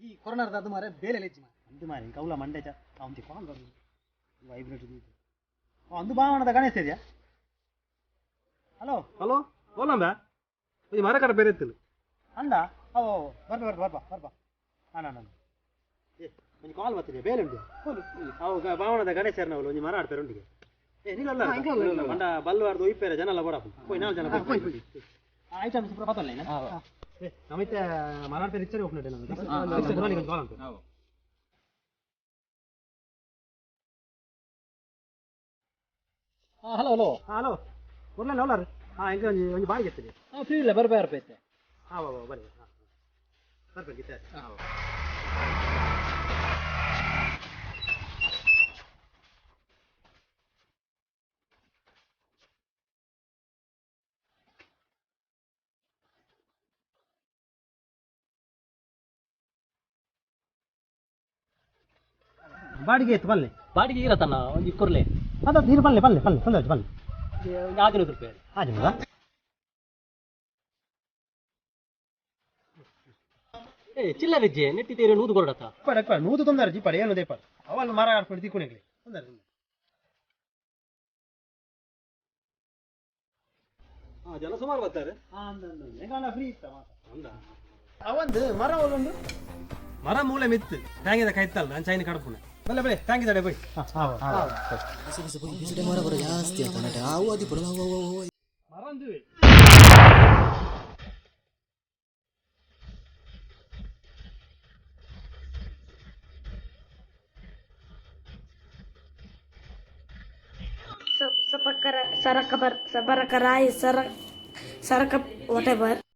ಈ ಕೊರೋನಾದ ಅದು ಮಾರೆ ಬೇಲೆ ಲೆಜ್ಜಿ ಮಾರೆ. ಅಂದು ಮಾರೆ ಇಂಕ ಅವಲ ಮಂಡೆ ಚ ಅವಂತಿ ಕಾಲ್ ಬರೋದು ವೈಬ್ರೇಟ್ ಇದು. ಅಂದು ಭಾವನದ ಗಣೇಶ ಇದೆಯಾ? ಹಲೋ. ಹಲೋ, ಓಲಂಬ ಒಂಜಿ ಮರ ಕಡ ಬೇರೆ ಇತ್ತು. ಅಂದ ಓ, ಬರ್ಬ ಬರ್ಬ ಬರ್ಬ ಬರ್ಬ. ಹಾಂ, ನಾನು ಏ ಒಂಜಿ ಕಾಲ್ ಬರ್ತಿದೆ, ಬೇಲೆ ಉಂಟು. ಅವು ಭಾವನದ ಗಣೇಶರ್ನ ಅವಳು ಒಂಜಿ ಮರ ಆಡ್ತಾರೆ ಉಂಟಿಗೆ. ಏ ನೀಲಲ್ಲ ಅಂಡ ಬಲ್ವಾರ್ದು ಒಯ್ಪೇರೆ ಜನ ಎಲ್ಲ ಬೋಡಪ್ಪ ಪೋಯ್ ನಾಲ್ ಜನ ಪೋಯ್. ಐಟಮ್ ಸುಪ್ರ ಪತ್ತಲ್ಲ. ಏ ನಮಿತ್ತೆ ಮರ ಆಡ್ಪೇರೆ ಇಚ್ಚರಿ ಹೋಗ್ನಡೆ ನಾನು ಕಾಲ್ ಉಂಟು. Hello hello. Hello, ಉರ್ಲಲ್ಲ ಅವಲಾರು. ಹಾಂ, ಎಂಕೆ ಒಂಜಿ ಒಂಜಿ ಬಾಡಿಗೆ ಇರ್ತದೆ. ಹಾಂ, ಫ್ರೀ ಇಲ್ಲ, ಬರ್ಬ ಬರ್ಬೈತೆ. ಹಾಂ, ಬಾ ಬನ್ನಿ. ಹಾಂ, ಬರ್ಬೇಕು ಇತ್ತೆ. ಬಾಡಿಗೆ ಇತ್ತು ಬಲ್ಲೆ. ಬಾಡಿಗೆ ಇರತ್ತಣ್ಣ, ಒಂಜಿ ಕೊರ್ಲೆ. ಅದ ನೀರು ಬಲ್ಲೆ ಬಲ್ಲೆ ಬಲ್ಲೆ ತೊಂದರೆ ಬಲ್ಲೆ. ಒಂದು 600 ರೂಪಾಯಿ. ಹಾಜನದ. ಏ ಚಿಲ್ಲರೆ ಜೆ ನೆಟ್ಟಿ ತೀರೆ ನೂದು ಕೊರಡತ್ತ. ಪಡ ಪಡ ನೂದು ತೊಂದರೆ ಜಿ ಪಡ ಏನು ದೇಪ ಅವಲ್ಲ ಮರ ಆಡ್ಕೊಂಡು ತಿಕ್ಕೊನೆಗ್ಲಿ ತೊಂದರೆ. ಹಾ, ಜನ ಸುಮಾರು ಬರ್ತಾರೆ. ಫ್ರೀ ಇತ್ತ ಮಾತ ಅವಂದು ಮರ ಒಲ್ಲುಂಡು. ಮರ ಮೂಲೆ ಮಿತ್ತು ಟ್ಯಾಂಗಿದ ಕೈತಲ್ಲ ನಾನು ಚೈನ್ ಕಡಪುನೆ ಬಲ್ಲೆ ಬಲ್ಲೆ ಟ್ಯಾಂಗಿ ತಡೆ ಪೋಯ್. ಮರ ಅಂದುವೆ. Sapakara, Sarakabar, Sabarakarai, Sarak, Sarakap, whatever.